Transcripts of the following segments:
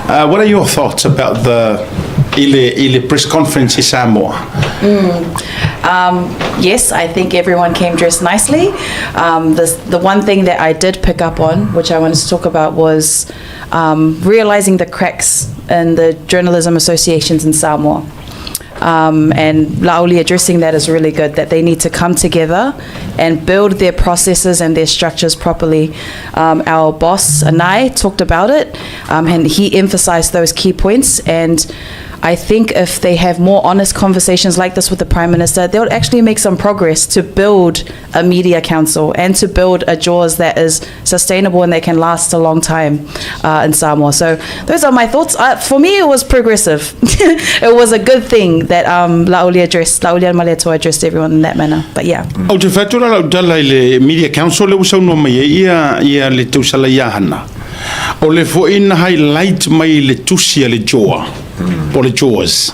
What are your thoughts about the i le i le press conference i Samoa? Yes, I think everyone came dressed nicely. The one thing that I did pick up on, which I wanted to talk about, was realizing the cracks in the journalism associations in Samoa. And Laauli addressing that is really good, that they need to come together and build their processes and their structures properly. Our boss, Anai, talked about it, and he emphasized those key points. And I think if they have more honest conversations like this with the Prime Minister, they'll actually make some progress to build a media council and to build a JAWS that is sustainable and that can last a long time in Samoa. So those are my thoughts. For me, it was progressive. It was a good thing that Laaulialemalietoa addressed everyone in that manner. But yeah. Ou te whai atu la lau tala i le Media Council le ua saunoa mai ai ia le tausala ia Hana. O le foi na highlight mai le tusi a le JOA, po o le JAWS.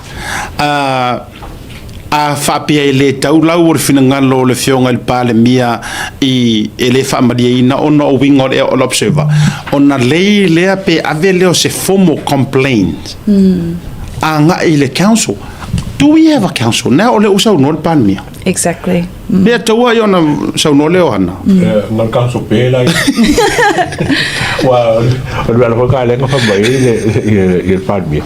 A faapea e le taulau o le finagalo o le Afioga i le Palemia i e le faamalieina ona o uiga o le o le Observer, ona lei lea pe ave lea o se formal complaint agai i le Council. Do we have a council? Now o lea ua saunoa le Palemia. Lea taua ai ona saunoa lea o Hana. Na le council pe la ua o le mea foi ka lenga fa mai le Palemia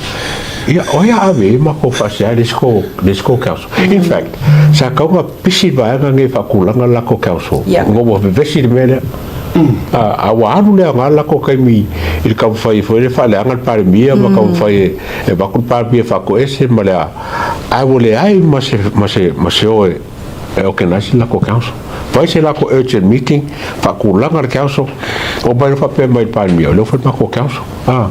ia o ia ave i ma ko faasea le isi ko council. In fact, sa kauga pisi vaega nei faatulaga la ko council ngo ua vevesi le mea lea a ua alu lea nga la ko kaimi i le taumafai foi le faaleaga le Palemia ma taumafai e avatu le Palemia faatoese ma le a ae ua leai ma se o e organize la ko council. Fai se la ko urgent meeting, faatulaga le council, o mai le faapea mai le Palemia o lea ua fai le matou council a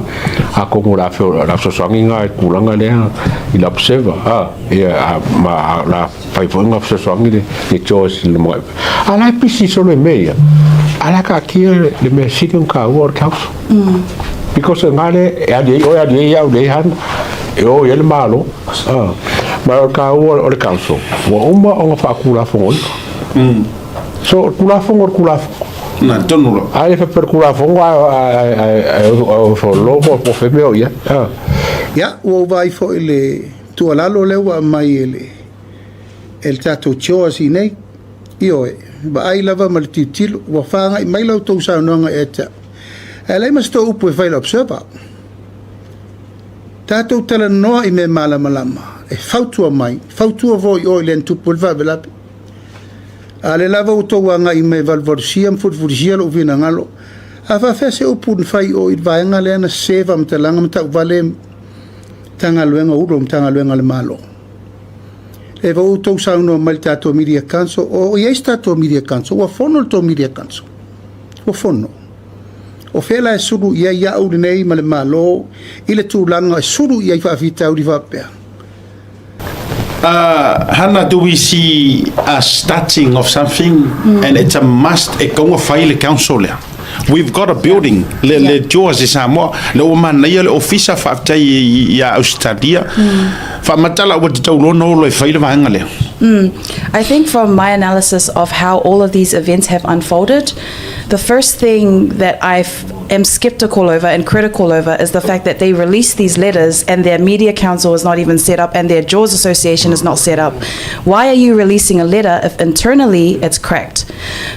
atonu o le a fesoasoani ga i le tulaga lea i le Observer a ia a, ma la fai foi nga fesoasoani le George le mo a la e pisi solo e mea ia a la kaatia le mea sili ona taua o le council because nga le e ali ai oe, ali ai au le hana e o ia le malo ma o le taua o le council ua uma ona faatulafonoina. So o le tulafono o le tulafono. Na tonu lo. A le faapea le tulafono a logo po fe mea o ia. Ia, ua ou vaai foi i le tuualalo lea ua aumai e le tatou JAWS i nei. Ioe, vaai lava ma le tilotilo, ua faaga'i mai la outou saunoaga ia te au. Ae leai ma se tou upu e fai i le Observer. Tatou talanoa i mea malamalama, e fautua mai, fautua foi oe i le tupu le faavelape. A le lava ua tou agai mai valuvalusia ma fulifulisia lou finagalo. A faafea se upu na fai o i le vaega lea na sese faamatalaga ma tauvale Matagaluega o Ulu o Matagaluega a le Malo. E ua outou saunoa mai le tatou Media Council, o i ai se tatou Media Council, ua fono le tou Media Council. Ua fono. O fea la e sulu i ai au lenei ma le Malo i le tulaga e sulu i ai faafitauli faapea? Hana, do we see a starting of something and it's a must e kaunga fai le council lea? We've got a building, le JAWS i Samoa, le ua manaia le ofisa faafetai ia Australia. Faamatala ua te tauloa olo e fai le vaega lea. I think from my analysis of how all of these events have unfolded, the first thing that I am skeptical over and critical over is the fact that they released these letters and their media council is not even set up and their JAWS association is not set up. Why are you releasing a letter if internally it's cracked?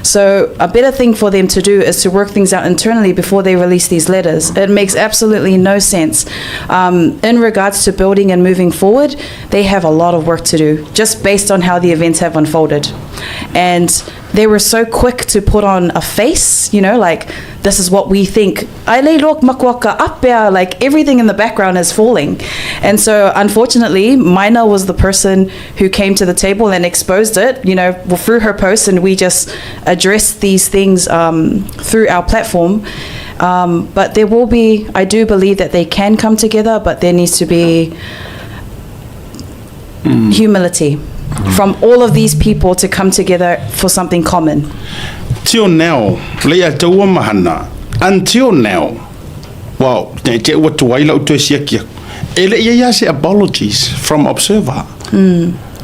So a better thing for them to do is to work things out internally before they release these letters. It makes absolutely no sense. In regards to building and moving forward, they have a lot of work to do just based on how the events have unfolded. And they were so quick to put on a face, like, "This is what we think." Ai le lok makuaka apea, like everything in the background is falling. And so unfortunately, Mina was the person who came to the table and exposed it through her posts, and we just addressed these things through our platform. But there will be, I do believe that they can come together, but there needs to be humility from all of these people to come together for something common. Till now, le ia taua mahana, until now, well, te te ua tuai lau toe siaki aku. E le ia ia se apologies from Observer.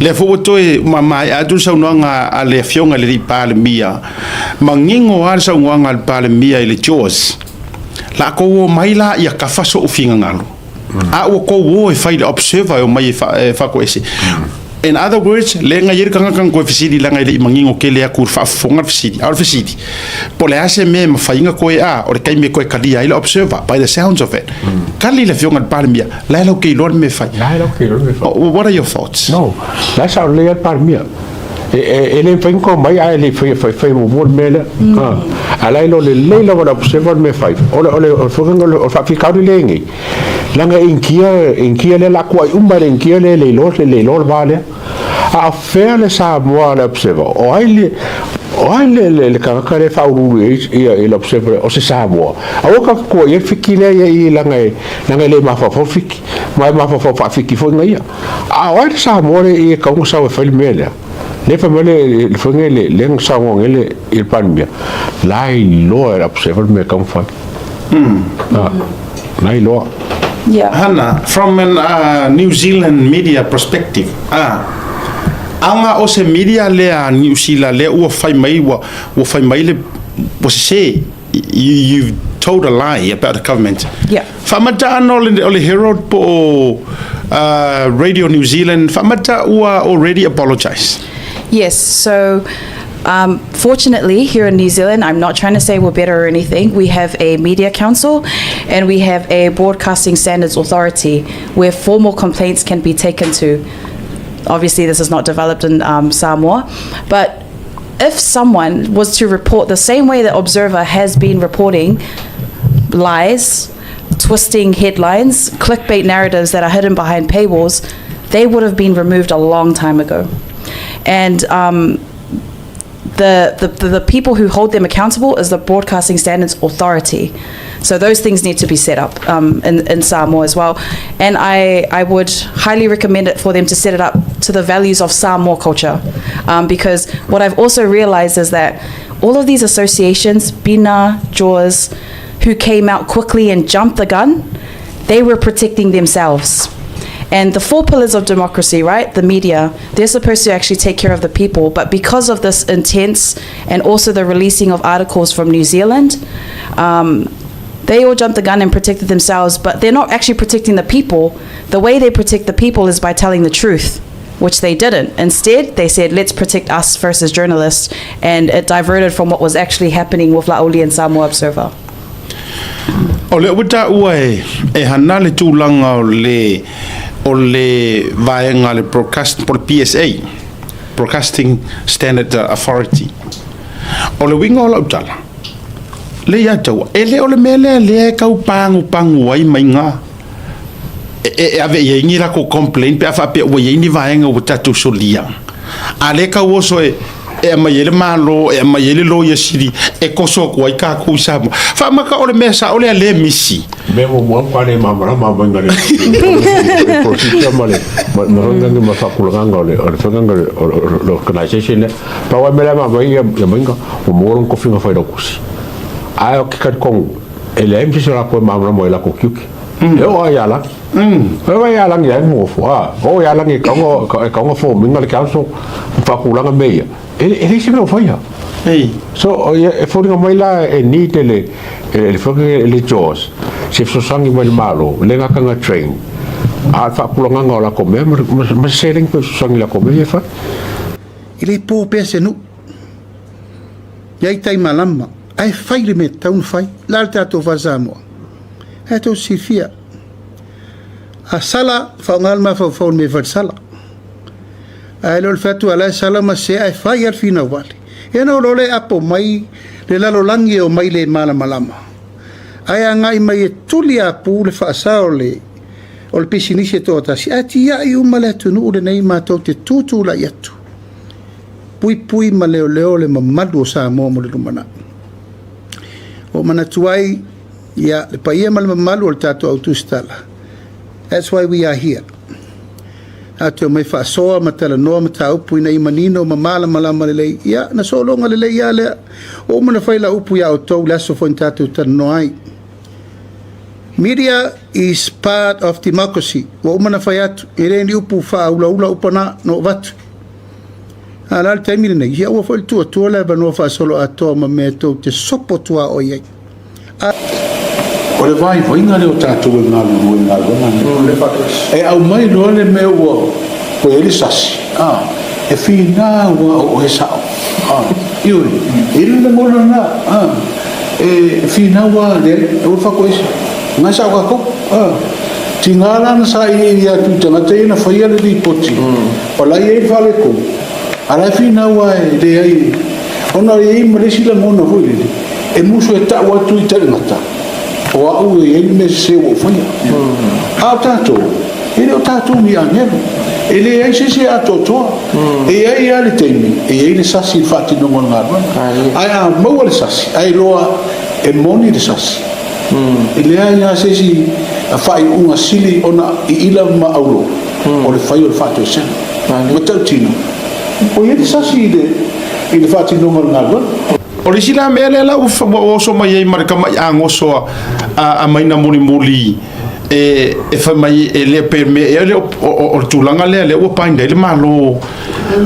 Le fo ua toe ma mai atu saunoaga a le afioga i le Palemia. Mangingo a le saunoaga a le Palemia i le JAWS. La a kou omai la ia kafa so'u finagalo, a ua kou o e fai le observer e omai e faakoese. In other words, le ga i ai le tagata na toe fesili leaga e le i manino tele atu i le faafofoga le fesili. A o le fesili, po o le a se mea e mafai ona toe, a, o le taimi e toe talia ai le observer, by the sounds of it. Tali le Afioga i le Palemia, la e latou te iloa le mea e fai. La e latou te iloa le mea e fai. What are your thoughts? No, la e sao lelei lava le Palemia. E le mafai ona toe omai ae le i faia fai muamua le mea lea. A la e iloa lelei lava e le observer le mea e fai. O le faafitauli lea e i ai nei, Leaga e Initia, Initia lea la tuai uma e le Initia lea e le iloa, le iloa le va lea. A o fea le Samoa a le Observer? O ai le, o ai le, le, le tagata lea e faauluulu i ai ia, i le Observer lea? O se Samoa. Aua tatou te tuai ai le Fiti lea ia i leaga e, leaga e le mafaufau le Fiti. Ma e mafaufau faa-Fiti foi na ia. A o ai le Samoa lea i e tatau ona sau e fai le mea lea? Lea fai mai le, le foi le, lea na saunoa nei le, i le Palemia, la e iloa e le Observer le mea e tatau ona fai. Na iloa. Yeah. Hana, from an New Zealand media perspective, aoga o se media lea a Niu Sila lea ua fai mai, ua, ua fai mai le, ua sese, you, you've told a lie about the government. Yeah. Faamata ana o le, o le Herald po o Radio New Zealand, faamata ua already apologize. Yes, so fortunately here in New Zealand, I'm not trying to say we're better or anything, we have a media council and we have a broadcasting standards authority where formal complaints can be taken to. Obviously this is not developed in Samoa, but if someone was to report the same way that Observer has been reporting lies, twisting headlines, clickbait narratives that are hidden behind paywalls, they would have been removed a long time ago. And the, the, the people who hold them accountable is the Broadcasting Standards Authority. So those things need to be set up in, in Samoa as well. And I, I would highly recommend it for them to set it up to the values of Samoa culture. because what I've also realized is that all of these associations, BINA, JAWS, who came out quickly and jumped the gun, they were protecting themselves. And the four pillars of democracy, right? The media, they're supposed to actually take care of the people. But because of this intense and also the releasing of articles from New Zealand, they all jumped the gun and protected themselves, but they're not actually protecting the people. The way they protect the people is by telling the truth, which they didn't. Instead, they said, let's protect us first as journalists, and it diverted from what was actually happening with La'auli and Samoa Observer. O lea ua taua e, e hana le tulaga o le, o le vaega a le broadcast, po o le BSA, Broadcasting Standard Authority. O le uiga o lau tala, le ia taua, e le o le mea lea lea e tau pagupagu ai maiga e, e ave i ai ni latou complaint pe a faapea ua i ai ni vaega ua tatou solia. A lea e tau oso e, e aumai ai le Malo, e aumai ai le Loia Sili e toso atu ai tatou i Samoa. Faamata o le mea sao lea lea e misi. Mea muamua matua le malamalama mai le le procedure ma le ma ma faiga ma faatulagaga o le o le faiga o le organization lea. Pau lava le mea la e vaavaai ia maiga ua maua lona tofiga failautusi. Ae ou te talitonu e leai ma se isi o latou e malamalama i latou tiute. E oo lava ia Lagi. E oo lava ia Lagi la e nonofo, a, oo ia Lagi e tatau e tatau ona form ina le council ma faatulaga mea ia. E e leai se mea o faia. So, e foliga mai la e need e le e le foi le JAWS se fesoasoani mai le Malo, le gata na train, a o le faatulagaga o latou mea ma se seleni foi e fesoasoani i latou mea ia e fai. E le po pea se nuu. Iai tai malama, ae fai le mea tatau ona fai. O le a le tatou faa-Samoa? Ae tou silafia, a sala, faaaoga le mafaufau i le mea e fai le sala. Ae le o le fai atu a la e sala ma se ae fai lava le finau vale. Ia ona oo loa lea e apo mai le lalolagi e omai le malamalama, ae agai mai e tuli apu le faasa o le o le pisinisi e toatasi, ae tiai uma le atunuu lenei matou te tutulai atu. Puipui ma leoleo le mamalu o Samoa mo le lumanai. Ua ou manatu ai, ia, le paia ma le mamalu o le tatou au tusitala, that's why we are here. Tatou te omai faasoa ma talanoa mataupu ina ia manino ma malamalama lelei, ia, na sologa lelei lava lea. Ua uma ona fai lau upu ia outou i le aso foi na tatou talanoa ai. Media is part of democracy. Ua uma ona fai atu, e le ni upu faaulaula upu na, na ou avatu. A o le a le taimi lenei? Ia aua foi le tuatua le avanoa faasoloatoa ma mea tou te sopo tuaoi ai. A. O le vaivaiga lea o tatou e galulue i galuega nei. E aumai loa le mea ua ua i ai le sasi, a, e finau lava o oe e sao. A, ioe, e i ai le lagona lena, a, e finau lava, leai, aua le faakoese, o lena e sao tatou. A, tiga la na sailiili atu i tagata ia na faia le lipoti, o la e i ai le faaletonu, a o la e finau lava e leai, ona e i ai ma le isi lagona foi lele, E musu e tau atu i taugata, o au e i ai le mea sese ua ou faia. A o tatou, e le o tatou ni agelu. E leai se isi e atoatoa. E i ai lava le taimi e i ai le sasi i le faatinoga o le galuega. Ae a maua le sasi, ae iloa e moni le sasi, e leai lava se isi faaiuga sili ona iila ma auro o le fai o le faatoesega. Matautino, ua i ai le sasi i le faatinoga o le galuega. O le isi la mea lea la ua oso mai ai ma le tama'i agoso a Maina mulimuli e fai mai e le pe mea ea lea o le tulaga lea lea ua bind ai le Malo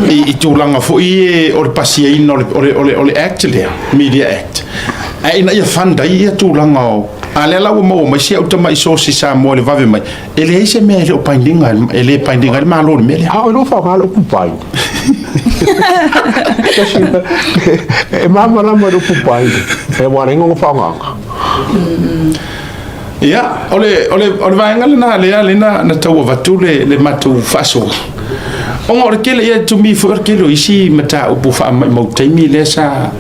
i tulaga foi e o le pasiaina o le Act lea, Media Act, ae ina ia fund ai ia tulaga o a lea la ua maua mai si au tama'i sosi Samoa i le vave mai e leai se mea e le o bind ina e le bind ina ai le Malo i le mea lea. A o lou faaaoga le upu bind. E malamalama i le upu bind, e ua ala ai ona faaaogaina. Ia, o le, o le, o le vaega lena lea lea na, na tau avatu le, le matou faasoa. Ona o le tele, ia, to me foi o le tele o isi mataupu faamaimau taimi lea sa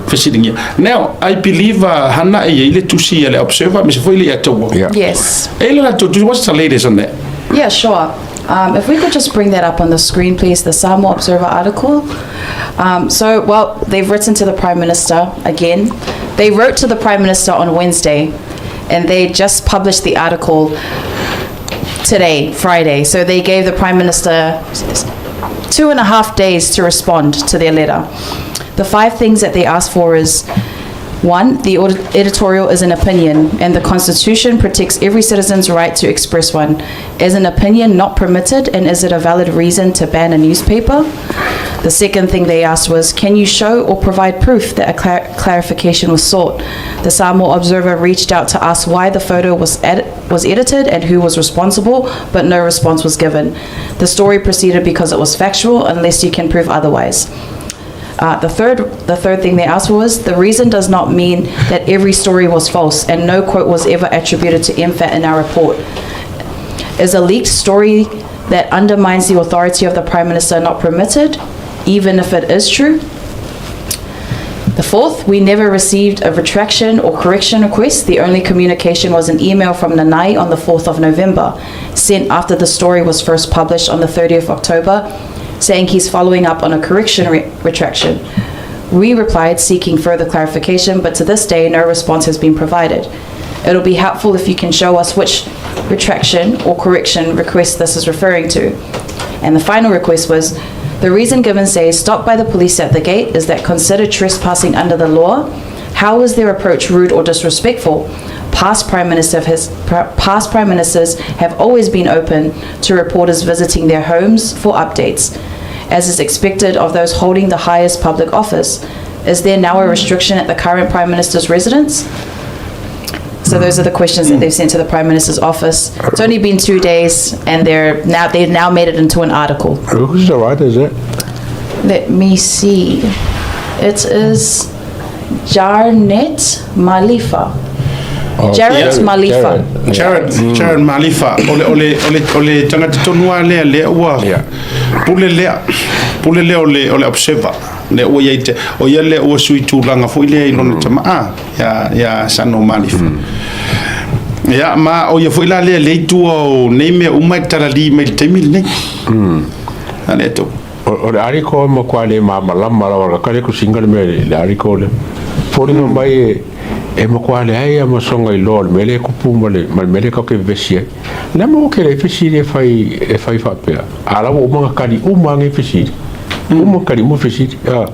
fesiligia. Now, I believe Hana e i ai le tusi a le Observer, aemaise foi le Ataua. Yeah. Yes. E i le latou tusi, what's the latest on that? Yeah, sure. If we could just bring that up on the screen, please, the Samoa Observer article. So, well, they've written to the Prime Minister again. They wrote to the Prime Minister on Wednesday, and they just published the article today, Friday. So they gave the Prime Minister 2.5 days to respond to their letter. The 5 things that they asked for is, 1, the editorial is an opinion, and the Constitution protects every citizen's right to express one. Is an opinion not permitted, and is it a valid reason to ban a newspaper? The second thing they asked was, can you show or provide proof that a clarification was sought? The Samoa Observer reached out to ask why the photo was edited and who was responsible, but no response was given. The story proceeded because it was factual, unless you can prove otherwise. The third thing they asked was, the reason does not mean that every story was false, and no quote was ever attributed to MFAT in our report. Is a leaked story that undermines the authority of the Prime Minister not permitted, even if it is true? The fourth, we never received a retraction or correction request. The only communication was an email from Nanai on the 4th of November, sent after the story was first published on the 30th of October, saying he's following up on a correction retraction. We replied seeking further clarification, but to this day, no response has been provided. It'll be helpful if you can show us which retraction or correction request this is referring to. And the final request was, the reason given says stopped by the police at the gate is that considered trespassing under the law. How is their approach rude or disrespectful? Past Prime Ministers have always been open to reporters visiting their homes for updates, as is expected of those holding the highest public office. Is there now a restriction at the current Prime Minister's residence? So those are the questions that they've sent to the Prime Minister's office. It's only been 2 days, and they've now made it into an article. Who's the writer, is it? Let me see. It is Jarnet Malifa. Oh, Jared Malifa. Jared. Jared Malifa. O le, o le, o le, o le tagata tonu lava lea, lea ua pule lea, pule lea o le, o le Observer. Lea ua i ai te, o ia lea ua sui tulaga foi lea i lona tama, ah, ia, ia Sano Malifa. Ia, ma o ia foi la lea lea i tua o nei mea uma e talali mai i le taimi lenei. A lea tau. O le ariko e matua le malamalama lava ka le tusiga le mea le ariko lea. Foliga mai e matua leai a masoga iloa o le mea lea e tupu ma le ma le mea lea tatou te vevesi ai. Le a mo ke le fesili e fai faapea. A la ua uma ona tali uma lava nei fesili. Uma ona tali uma fesili. A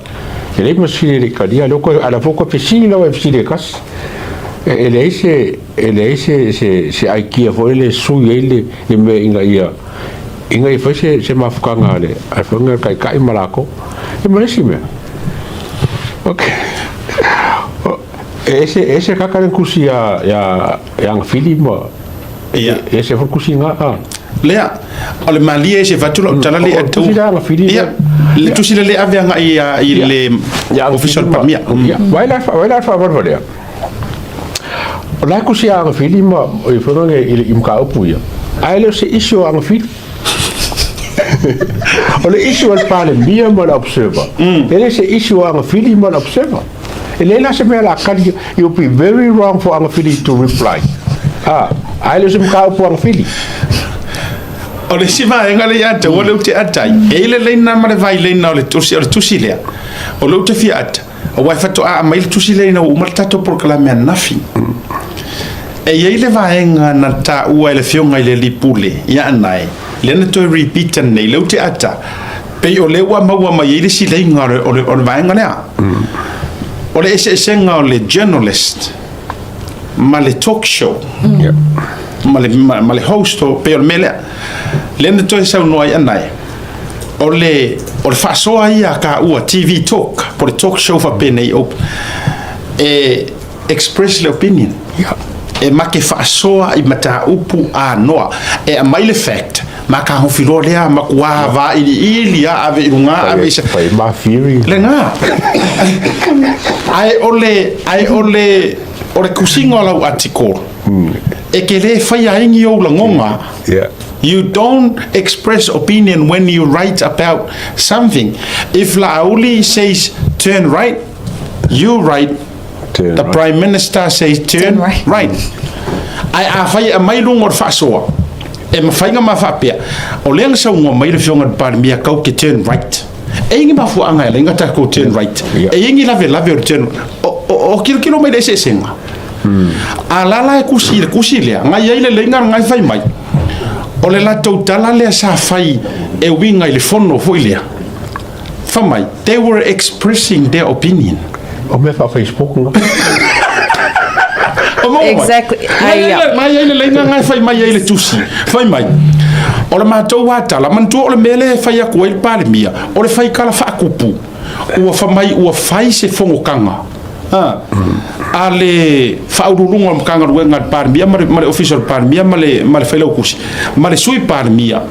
e leai ma se fesili e le i talia. Lea ua toe a o lea foi ua toe fesili lava i fesili e tasi. E leai se e leai se se se aikia foi lele e sui ai le le mea ina ia ina ia fai se se mafutaga a le a le afioga i le Taitai ma latou. Ia ma le isi mea, okay. E ese e ese kaka le kusi ia ia ia Agafili ma Ia. e ese foi kusi nga a. Lea, o le malie e se avatu lau tala le O le atau. tusi lea Agafili Ia, lea. le tusi lea le ave agai ia i le Ia Ofisa o Agafili le ma Palemia. ia vai la vai la faavalevale. O la e kusi a Agafili ma i foi nga i le i mataupu ia. Ae le o se isi o Agafili. O le isi o le Palemia ma le Observer. E le se isi o Agafili ma le Observer. E leai la se mea o le a kali, it would be very wrong for Agafili to reply. A, ae le o se mataupu Agafili. O le isi vaega lea ia te au, o lea ou te ata ai, e i ai le laina ma le vailaina o le tusi, o le tusi lea, o lea ou te fia ata, aua e faatoa aumai le tusi lea ina ua uma le tatou polokalame ananafi. E i ai le vaega na taua e le Afioga i le Alii Pule ia Anae, lea na toe repeat ananei, lea ou te ata, pei o lea ua maua mai ai le sileiga o le, o le, o le vaega lea. O le eseesega o le journalist ma le talk show, ma le, ma, ma le host, o, pei o le mea lea. Lea na toe saunoa ai Anae, o le, o le faasoa ia a kaua, TV talk, po o le talk show faapenei, o, e express le opinion. E make faasoa i mataupu anoa. E aumai le fact, ma ka hofi loa lea, makuā vailiili a ave i luga, ave i sa... Fai ma theory. Lena. Ae o le, ae o le, o le kusiga o lau article, e ke le faia ai ni ou lagoga. You don't express opinion when you write about something. If Laauli says turn right, you write Turn the right. Prime Minister says turn, Turn right. right. Ae afai e aumai luga o le faasoa, e mafai ona ma faapea, o lea na saunoa mai le Afioga i le Palemia kau ke turn right. E i ai ni mafuaaga e ala ai ona tatou turn right. Yeah. E i ai ni lavelave o le turn o, o, o kilokilo mai le eseesega. A la la e kusi i le kusi lea, na i ai le leiga lena e fai mai, o le latou tala lea sa fai e uiga i le fono foi lea, fai mai, they were expressing their opinion. O mea faa-Facebook na. O maua mai. Exactly. Na i ai le- na i ai le leiga lena e fai mai ai le tusi, fai mai, o le matou lava tala, manatua o le mea lea e fai atu ai le Palemia, o le faikala faakupu, ua fai mai ua fai se fonotaga a le Faauluuluga o le Matagaluega a le Palemia ma le, ma le Ofisa o le Palemia ma le, ma le Failautusi ma le Sui Palemia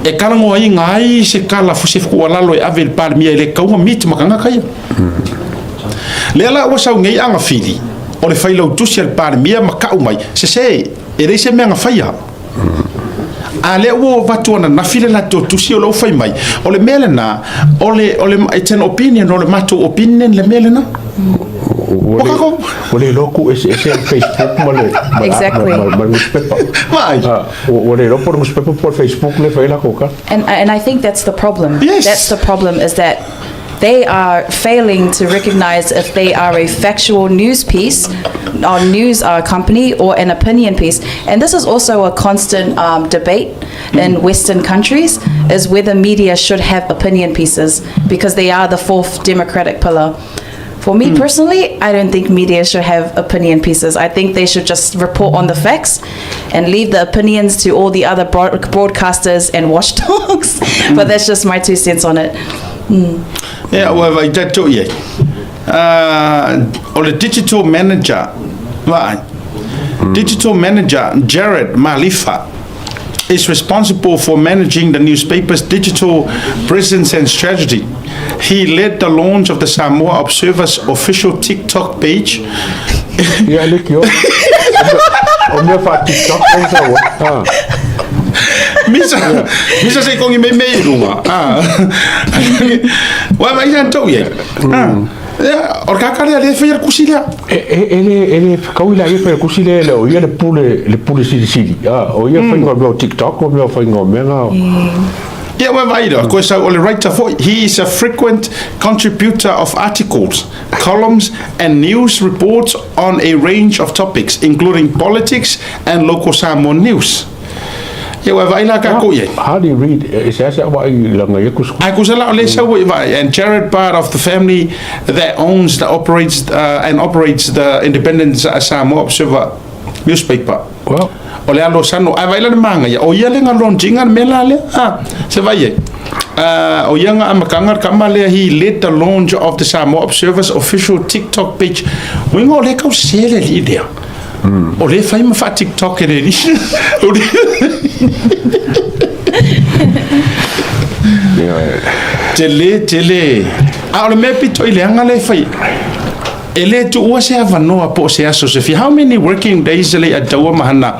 e talanoaina ai se tala, se tuualalo e ave i le Palemia e le tatau ona meet ma tagata ia. Lea la ua sau nei Agafili, o le Failautusi a le Palemia ma tau mai, sese, e leai se mea na faia. A lea ua avatu ananafi le latou tusi o lea ua fai mai, o le mea lena, o le, o le, it's an opinion, o le matou opinion le mea lena. Ua le, ua le iloa tuueseese le Facebook ma le, ma, Exactly. ma, ma, ma le newspaper. Vaai. Ah, ua, ua le iloa po o le newspaper po o le Facebook lea e fai ai latou tala. And I think that's the problem. Yes. That's the problem is that they are failing to recognize if they are a factual news piece, or news company, or an opinion piece. And this is also a constant debate in Western countries, is whether media should have opinion pieces, because they are the fourth democratic pillar. For me personally, I don't think media should have opinion pieces. I think they should just report on the facts and leave the opinions to all the other broadcasters and watchdogs. But that's just my 2 cents on it. Ia, ua vaai tatou i ai. O le digital manager, vaai. Digital manager Jared Malifa is responsible for managing the newspaper's digital presence and strategy. He led the launch of the Samoa Observer's official TikTok page. Ia, le kio. O mea faa-TikTok lea sa ua. Ah. Misa, misa se kongi me me i lunga. Ah. Wa mai san tau ia. Ah. Ia, o le kaka lea le whai le kusi lea. E, e, e le, e le kau i la ia whai le kusi lea, o ia le pule, le pule silisili. Ah, o ia whai ngā mea o TikTok, o mea whai ngā mea ngā. Ia, ua vai loa, koe sau o le writer foi. He is a frequent contributor of articles, columns and news reports on a range of topics, including politics and local Samoan news. Ia, ua vaai la kākou i ai. Hardly read, e seasea vaai i lana ia kusi. Ai kusa la o le sau i vaai, and Jared part of the family that owns the operates and operates the Independent Samoa Observer newspaper. Well, O le alo sano, ai vaai la le māngaia, o ia le nga launching a le mea la lea, ha, se vaai ai. O ia ga amataga le tama lea he led the launch of the Samoa Observer's official TikTok page. Uiga o lea tau sese le alii lea. O lea e fai ma faa-TikTok e le alii. Tele, tele. A o le mea pito i leaga lea e fai, e le tuua se avanoa po o se aso se fia. How many working days le i taua ma hana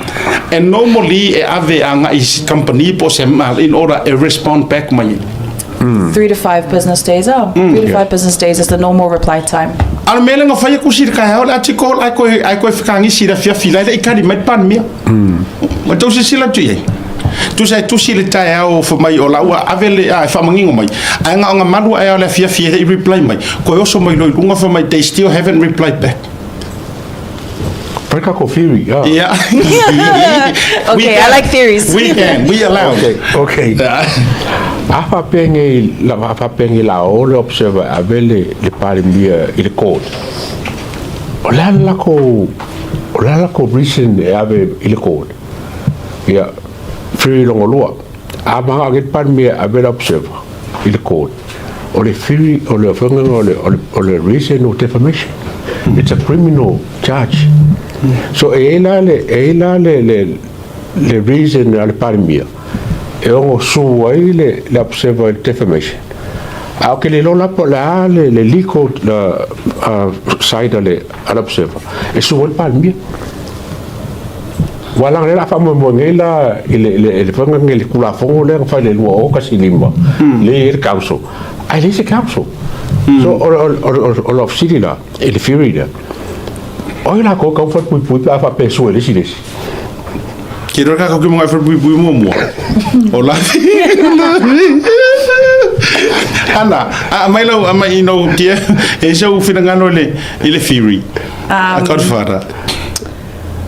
e normally e ave agai i company po o se in order e respond back mai? 3 to 5 business days. Oh, 3 to 5 business days is the normal reply time. A o le mea lea na fai aku si le taeao le article ae koe fekagisi i le afiafi la e le i kali mai le Palemia. Ma tau silasila atu i ai. Tusa e tusi le taeao fai mai o la ua ave le a e faamanino mai. Ae na ona malu ae o le afiafi e le i reply mai. Koe oso mai loa i luga fai mai they still haven't replied back. Fai kako theory. Ah. Yeah. Okay, I like theories. We can, we allow. Okay. A faapea nei la a faapea nei la o le observer ave le Palemia i le court. O le a lako reason e ave i le court. Ia, theory longa lua. A maga ake le Palemia ave le observer i le court. O le theory o le whangaga o le reason of defamation. It's a criminal charge. So e la le reason a le Palemia e ono su ai le observer i defamation. A o ke le lola po le a le legal la side a le observer. E su ai le Palemia. Ua laga le la faamoemoe nei la i le whangaga i le kulafono lea na fai le 2015 le i le council. Ai le se council. So o le ofisili la, i le theory lea. Oi la ko kau whai pui pui pe a whape sue le si le si. Ke roa kākau ki mga whare pui mua mua. O la. Ana, a mai lau, a mai ino tia, e sau whinangano i le theory. A Godfather.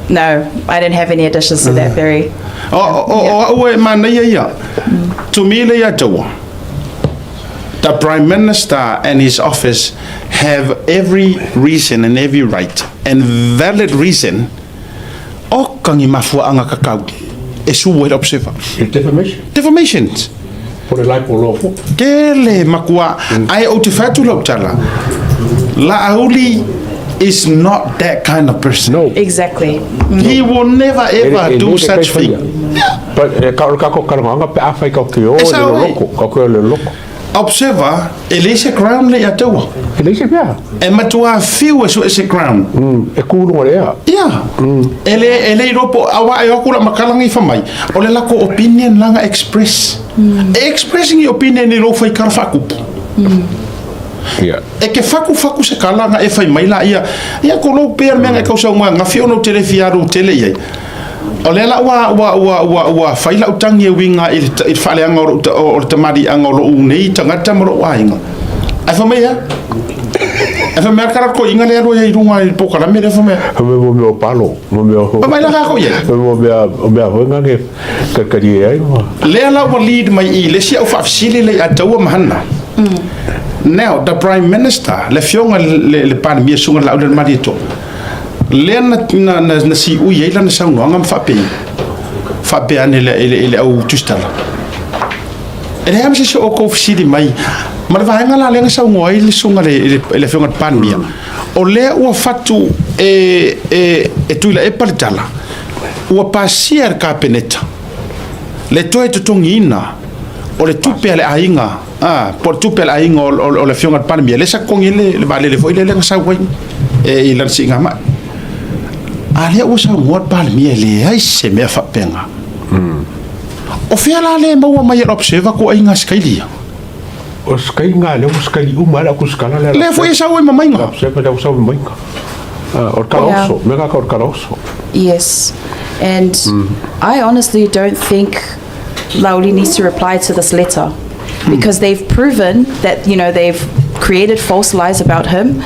No, I didn't have any additions to that theory. O ua e manaia ia. To me le ia taua. The Prime Minister and his office have every reason and every right and valid reason o kangi mafua anga kakau e su le observer. Defamation. Defamations. Po le lai po lofo. Ke le makua ai o te whatu lau tala. Laauli is not that kind of person. No. Exactly. He will never ever do such thing. But ka o kako karanga pe a whai kau ke o E le sao ai. loko. Kau ke o le loko. Observer, e le se ground le ataua. E le se pea. E matua fiu e su e se ground. E kūrunga le ea. Ia. E le ropo awa e oku la makalanga i whamai. O le lako opinion langa express. E expressing i opinion i lo whai kara whakupu. E ke whaku whaku se kalanga e whai mai la ia. Ia ko lou pea mea ngai kausa unga ngafi ono tele fiaru tele iai. O le la ua whai lau tangi e winga i le whaleanga o le tamari anga o lo unei tangata ma lo ainga. Ai wha mai ia? Ai wha mea kara ko inga le alo ia i runga i pokalame le wha mea. Me mo mea o palo. Mo mea o... Pa mai la kako ia. Mo mea o mea hoenga ke kakari e ai ma. Lea la ua lead mai i le sia au whaafisili le a taua mahana. Now, the Prime Minister, le fionga le Palemia sunga la le marito. Lea na si ui ai lana saunoaga ma faapei. Faapea ane le au tusitala. E leai ma se isi o outou fesili mai. Ma le vaega la lea na saunoa ai le susuga i le afioga i le Palemia. O lea ua fatu e Tuilaepa le tala. Ua pasia e le Kapeneta le toe totogiina o le tupe a le aiga po o le tupe a le aiga o le afioga i le Palemia lea sa totogi ai le vaalele foi lea lea na sau ai e i lana siigamai. A lea ua saunoa le Palemia e leai se mea faapega. O fea la le maua mai e le observer ko aiga skailia. O skai ngā leo skai uma la ku skala le. Lea foi e sau ai ma maiga. Se pa leo sau maiga. O karaoso, me ka o karaoso. Yes. And I honestly don't think Laauli needs to reply to this letter because they've proven that they've created false lies about him.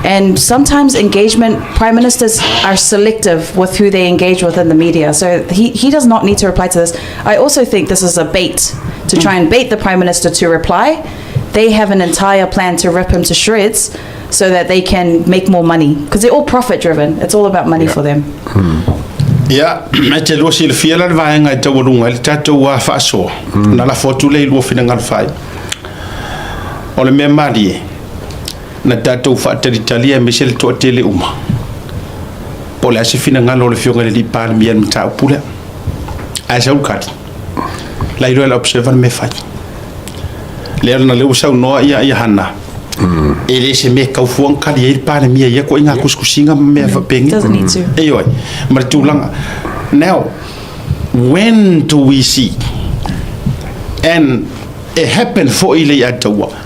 And sometimes engagement, prime ministers are selective with who they engage with in the media. So he does not need to reply to this. I also think this is a bait to try and bait the prime minister to reply. They have an entire plan to rip him to shreds so that they can make more money because they're all profit driven. It's all about money for them. Ia, e te lua silafia la le vaega e taualuga ai le tatou faasoa, ona lafo atu lea i lua finagalo fai. O le mea malie, na tatou faatalitali aemaise le toatele uma, po o le a se finagalo o le Afioga i le alii Palemia i le mataupu lea. Ae sau le tali, la iloa e le Observer le mea e fai. Lea ona lea ua saunoa ia Hana, e le se mea tau fua ona tali ai le Palemia i ia ituaiga tusitusiga ma mea faapenei. Doesn't need to. Ioe, ma le tulaga. Now, when do we see? And it happened foi i le Ataua.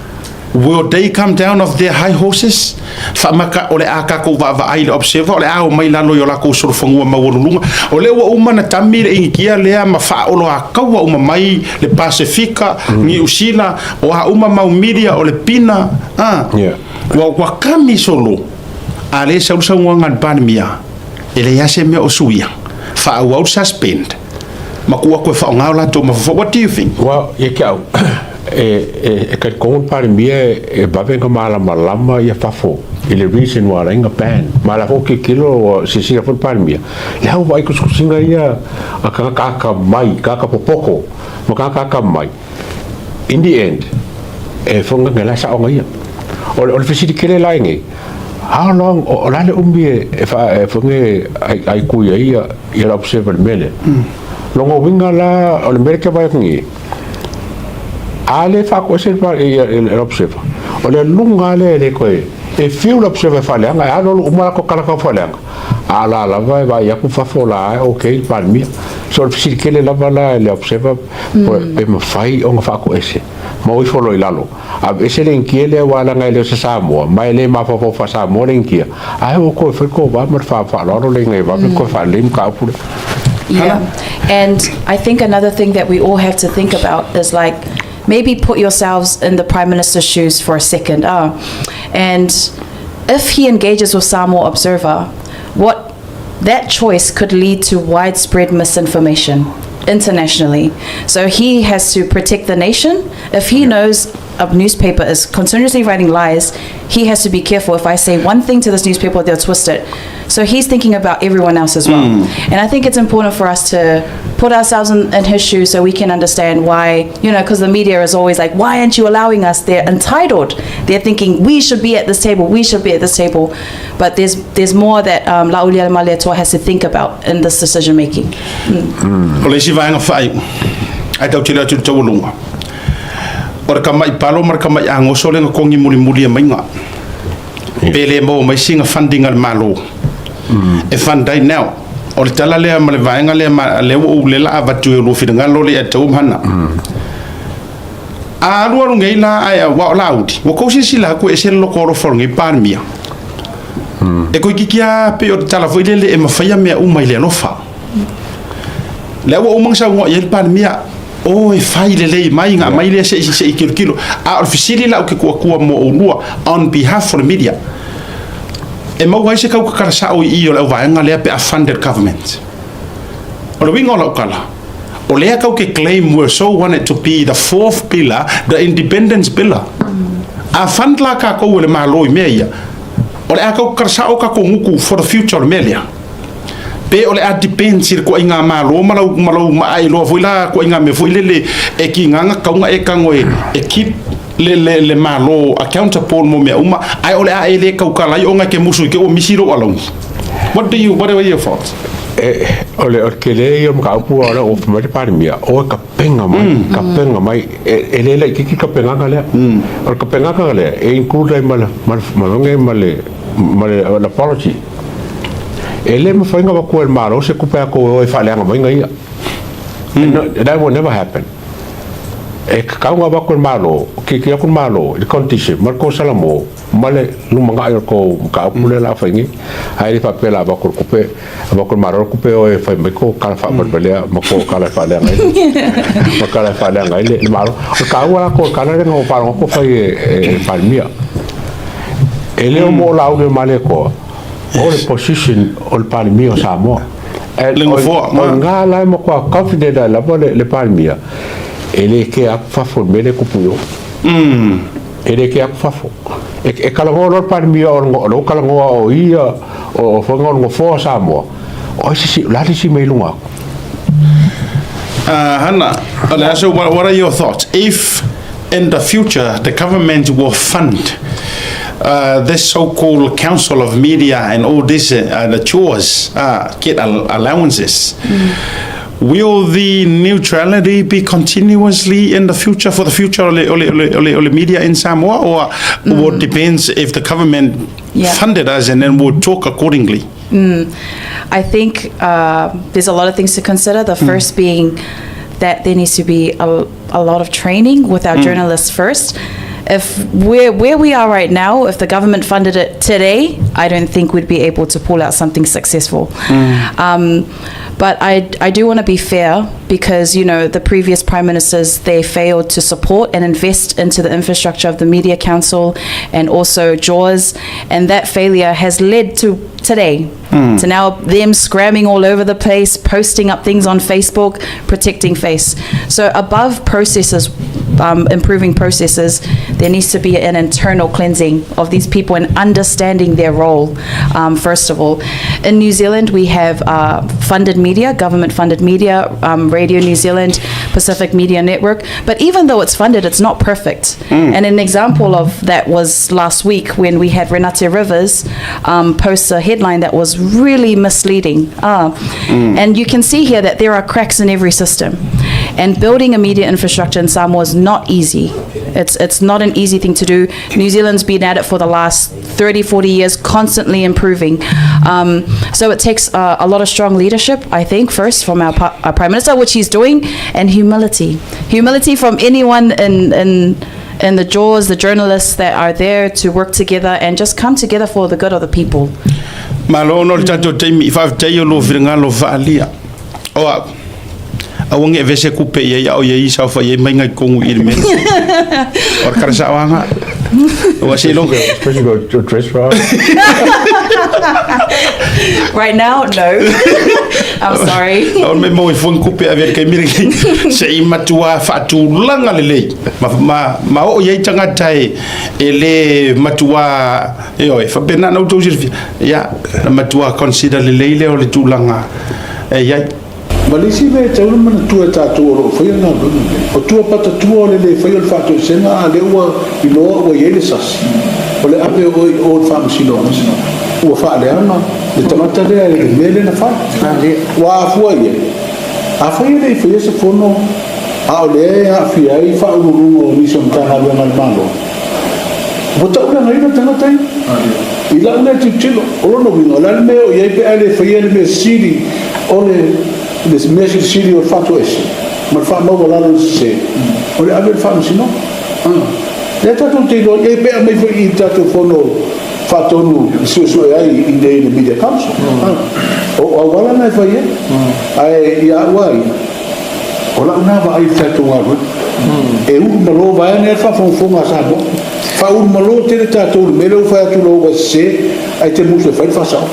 Will they come down off their high horses? Faamata o le a tatou vaavaai i le Observer, o le a omai i lalo i o latou solofanua maualuluga. O lea ua uma ona tami le Initia lea ma faaoloataua uma mai le Pasefika, Niu Sila, o a uma mau media, o le Pina, a. Ua kami solo, a lea e sau le saunoaga a le Palemia, e leai lava se mea o suia, faaauau le suspend, ma tuu atu e faaaoga o latou mafaufau. What do you think? Well, ia te au, e talitonu le Palemia e vave ona malamalama ia fafo i le reason ua ala ai ona ban. Ma o la foi ua tilotilo, ua silasila foi le Palemia, le au vaai tusitusiga ia a tagata atamai, tagata popoto ma tagata atamai. In the end, e fono la saoga ia. O le fesili tele la i nei, how long, o le a le umi e fono ai kui ai ia le observer i le mea lea. Lona uiga la, o le mea lea e te vaai atu nei, a le faatoese le observer, o le aluga lava lea e le toe, e fiu le observer e faaleaga, e alualu uma latou tagata faaleaga, a o la lava e vaai atu fafo la e okay le Palemia. So o le fesili tele lava la i le observer, pe mafai ona faatoese ma o ifo loa i lalo, aveese le Initia lea aua leaga e le o se Samoa, ma e le mafaufau faa-Samoa le Initia, ae ua toe fai le tou va ma le faaaloalo lea ina ia vave toe faalelei mataupu lea. Yeah. And I think another thing that we all have to think about is like maybe put yourselves in the Prime Minister's shoes for a second. And if he engages with Samoa Observer, what that choice could lead to widespread misinformation internationally. So he has to protect the nation. If he knows a newspaper is continuously writing lies, he has to be careful. If I say one thing to this newspaper, they'll twist it. So he's thinking about everyone else as well. And I think it's important for us to put ourselves in his shoes so we can understand why, because the media is always like, why aren't you allowing us? They're entitled. They're thinking, we should be at this table, we should be at this table. But there's more that Laaulialemalietoa has to think about in this decision making. O le isi vaega faaiu, ae tautele atu i le taualuga, o le tama'i palo ma le tama'i agoso lea na togi mulimuli e maiga, pe le maua mai sina funding a le Malo e fund ai. Now, o le tala lea ma le vaega lea ma lea ua ou lela avatu e o lua finagalo le ia taua ma hana. A alualu nei la ae aua o Laauli, ua tou silasila atu e ese le loko alofa o lenei Palemia. E toeitiiti lava pei o le tala foi lele e mafaia mea uma i le alofa. Lea ua uma ona saunoa i ai le Palemia, o e fai lelei mai ona aumai lea se i tilotilo. A o le fesili la ou te tuu atua mo oulua on behalf of the media, e maua ai se tautatala sao i i o le auvaega lea pe a funded government. O le uiga o lau tala, o lea tau te claim we so want it to be the fourth pillar, the independence pillar. A fund la tatou e le Malo i mea ia, o le a tautatala sao tatou gutu for the future o le mea lea. Pe o le a depends i le tuaiga Malo ma lau ma lau ma ailoa foi la tuaiga mea foi lele e kiga na tatau ona e tago e keep le Malo accountable mo mea uma, ae o le a e le tautala ai ona e te musu i te ua misi lou alauni. What do you, what are your thoughts? E, o le tele ia o le mataupu a o lea ua fai mai le Palemia, o e tapenaga mai, tapenaga mai, e le laitiiti le tapenaga lea. O le tapenaga lea, e include ai ma le, ma le, ma le, ma le, ma le apology. E le mafai ona avatua e le Malo se tupe a tou e o e faaleaga maiga ia. No, that will never happen. E tatau ona avatu e le Malo, tilotilo atu le Malo i le condition ma le kosalamo ma le lumanai o le tou mataupu lea o le a fai nei. Ae le faapea o le a avatu le tupe, avatu e le Malo le tupe e o e fai mai tou tala faavalevalea ma tou tala e faaleaga ai le, ma tala e faaleaga ai le Malo. O le taua la o le tala lea na ou faalogo atu o fai e le Palemia. E le o mo Laaulialemalietoa, o le position o le Palemia o Samoa. Le nofoa. O lena la e matua confident ai lava le Palemia, e le kea atu fafo i le mea lea e tupu i o. E le kea atu fafo. E talanoa loa le Palemia o lou talanoa o ia, o foi o le nofoa o Samoa, O ai se isi, o le a le isi mea i luga atu? Hana, o le aso, what are your thoughts? If in the future the government will fund this so-called council of media and all this, the chores, get allowances, will the neutrality be continuously in the future for the future o le, o le, o le, o le, o le media in Samoa, or mm. depends if the government funded us and then we'll talk accordingly? I think there's a lot of things to consider. The first being that there needs to be a lot of training with our journalists first. If we're where we are right now, if the government funded it today, I don't think we'd be able to pull out something successful. But I do want to be fair because, you know, the previous prime ministers, they failed to support and invest into the infrastructure of the Media Council and also JAWS, and that failure has led to today. To now them scramming all over the place, posting up things on Facebook, protecting face. So above processes, improving processes, there needs to be an internal cleansing of these people and understanding their role, first of all. In New Zealand, we have funded media, government-funded media, Radio New Zealand, Pacific Media Network. But even though it's funded, it's not perfect. And an example of that was last week when we had Renate Rivers post a headline that was really misleading. And you can see here that there are cracks in every system. And building a media infrastructure in Samoa is not easy. It's not an easy thing to do. New Zealand's been at it for the last 30, 40 years, constantly improving. So it takes a lot of strong leadership, I think, first from our Prime Minister, which he's doing, and humility. Humility from anyone in the jaws, the journalists that are there to work together and just come together for the good of the people. Malo ona o le tatou taimi, i faafetai o lou finagalo faaalia. O a'u, aua ne i avea se kupe i ai a o i ai saofai ai mai nai tonu i le mea. O le kala sa'oaga. Ua seiloga. Especially go to dress for Right now, no. I'm sorry. O le mea mau e fua ni kupe ave i le taimi lenei, se i matuā faatulaga lelei ma oo i ai tagata e lē matuā, ioe, faapena ona outou silafia, ia, na matuā consider lelei lea o le tulaga e i ai. Ma le isi mea e tatau ona manatua e tatou o lo o faia galuega nei, o tua patatua o le le faia o le faatoesega a lea ua iloa ua i ai le sasi, o le ave o oe i o i le faamasinoga, ua faaleaga le tagata lea i le mea lea na fai. Ua afua i ai? Afai e le i faia se fono a o lea e aafia ai faauluuluga o nisi o Matagaluega a le Malo, ua tauleagaina tagata ia. I lau lea tilotilo, o lona uiga, o le a le mea e oo i ai pe a le faia le mea sili o le le mea silisili o le faatoese ma le faamaualalo i le sese, o le ave i le faamasinoga. Lea tatou te iloa i ai pe aumai foi i le tatou fono faatonu e suesue ai i inei i le Media Council. O auala na e fai ai. Ae ia au a ia, o lau na vaai i le tatou galuega. E ulumalo vaeane le faafogafoga a Samoa. Faaulumalo tele tatou i le mea lea ua fai atu loa ua sese ae te musu e fai le faasao.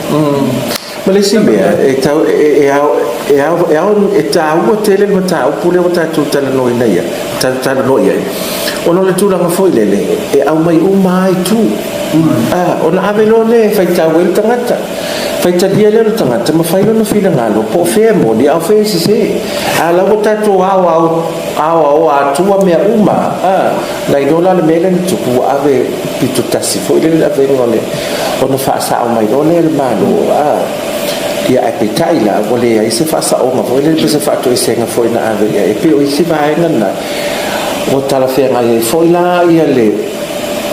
Ma le isi mea, e tau, e, e ao, e ao, e ao, e tāua tele le mataupu lea ua tatou talanoaina ia, talanoa i ai. Ona o le tulaga foi lele, e aumai uma lava itu. Ah, ona ave loa lea e faitau ai le tagata. Faitalia lea o le tagata ma fai lona finagalo, po o fea e moni a o fea e sese. A la ua tatou aoao, aoaoa atua mea uma, ah, Na iloa la le mea lea na tupu ua ave pito tasi foi lele le avega o le ona faasao mai loa lea e le Malo a ia ae peitai la ua leai se faasaoga foi lele pe se faatoesega foi na ave i ai. E pei o isi vaega na ua talafeagai ai foi la ia le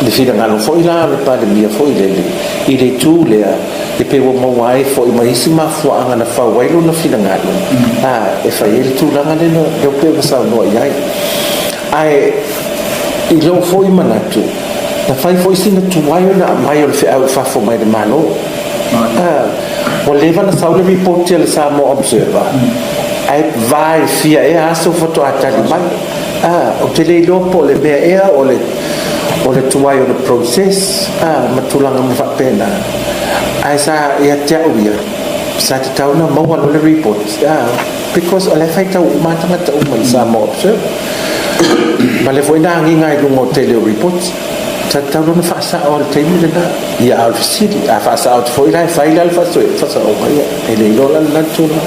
le finagalo foi la o le Palemia foi lele i le itu lea e pei ua maua ai foi ma isi mafuaaga na fau ai lona finagalo a e fai ai le tulaga lea lea pei ona saunoa i ai. Ae i lou foi manatu, na fai foi sina tuai ona aumai o le feau i fafo mai le Malo. Ua leva ona sau le ripoti a le Samoa Observer, ae va i fia ea aso faatoa tali mai. Ou te le iloa po o le mea ea o le o le tuai o le process ma tulaga uma faapena. Ae sa ia te au ia, sa tatau ona maua loa le report. Because o la e faitau uma lava tagata uma i le Samoa Observer. Ma lea foi na agiga ai i luga o tele o reports. Sa tatau loa ona faasao i le taimi lena. Ia, a o le fesili, a faasao atu foi la e fai la le faasaoga, ia, e le iloa la lena tulaga.